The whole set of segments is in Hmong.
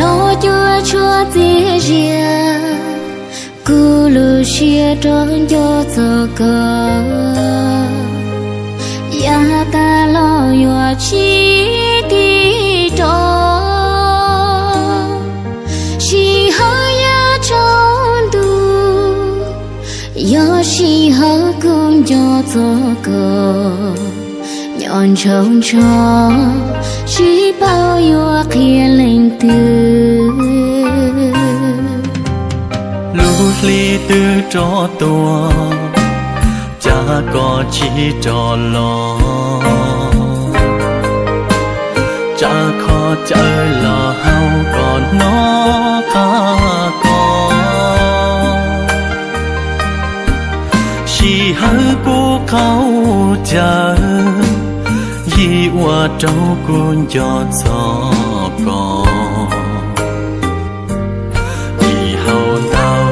Cov cuab tshuaj txias zias, kuv lub siab rov nco txog koj. Yav tas los yuav tsis tiv rov, sij hawm yav tsaus ntuj, yog sij hawm kuv nco txog koj. Nyob ntshaus ntsho, tsis paub yuav qhia leej twg. Lub hli twb rov tuaj, cas koj tsis rov los? Tsam kho cawv los haus koj hnov qab koj. Sij hawm kuv qaug cawv, yim ua rau kuv nco txog koj. Yim haus ntau,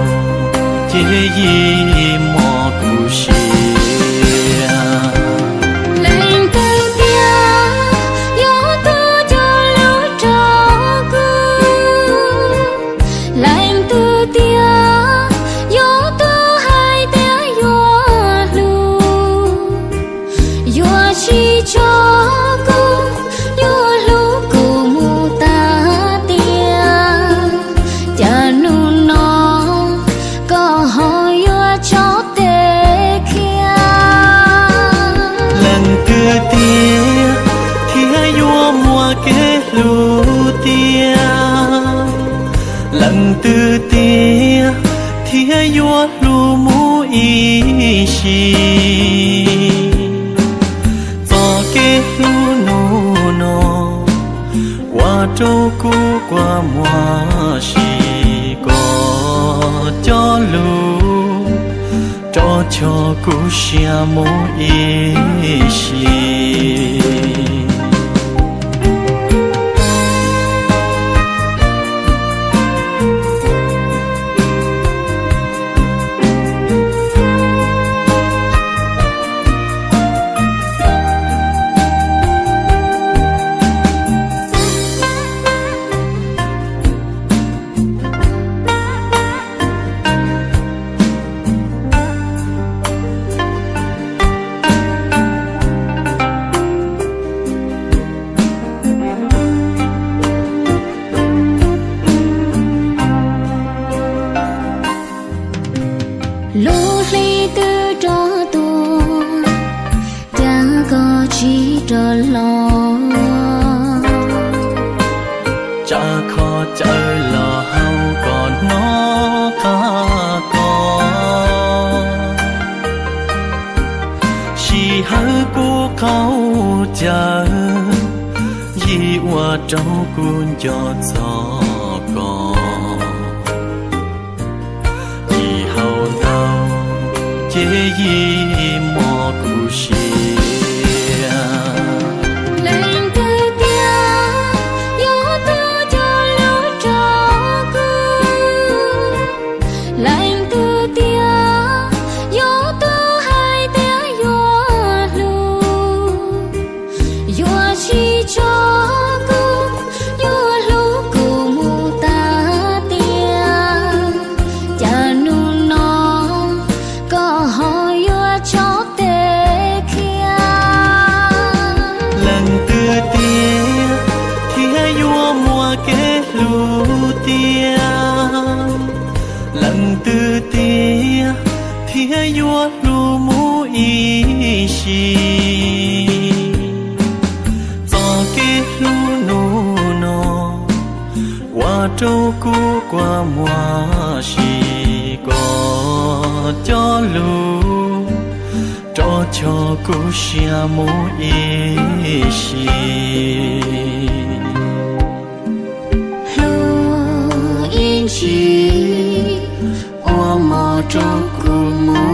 ces yim mob kuv siab. Leej twg tiag yuav tuaj cog lus rau kuv? Leej twg tiag yuav tuaj hais tias yuav hlub, yuav tsis tso kuv, yuav hlub kuv mus tas tias? Cas hnub no koj ho yuav tso tes khiav? Leej twg tiag thiaj yuav muaj kev hlub tiag? Leej twg tiag thiaj yuav hlub mus ib sim? Txoj kev hlub hnub no ua rau kuv kua muag, sim koj cov lus rov choj kuv siab mus ib sim. Lub hli twb rov tuaj, cas koj tsis rov los? Tsam kho cawv los haus koj hnov qab koj. Sij hawm kuv qaug cawv, yim ua rau kuv nco txog koj. Yim haus ntau, ces yim mob kuv siab. Leej twg tiag yuav tuaj cog lus rau kuv? Leej twg tiag yuav tuaj hais tias yuav hlub, yuav tsis tso kuv, yuav hlub kuv mus tas tias? Cas hnub no koj ho yuav tso tes khiav? Leej twg tiag thiaj yuav muaj kev hlub tiag? Leej twg tiag thiaj yuav hlub mus ib sim? Txoj kev hlub hnub no ua rau kuv kua muag, sim koj cov lus rov choj kuv siab mus ib sim. Hlub ib ntsis ua mov rau kuv mus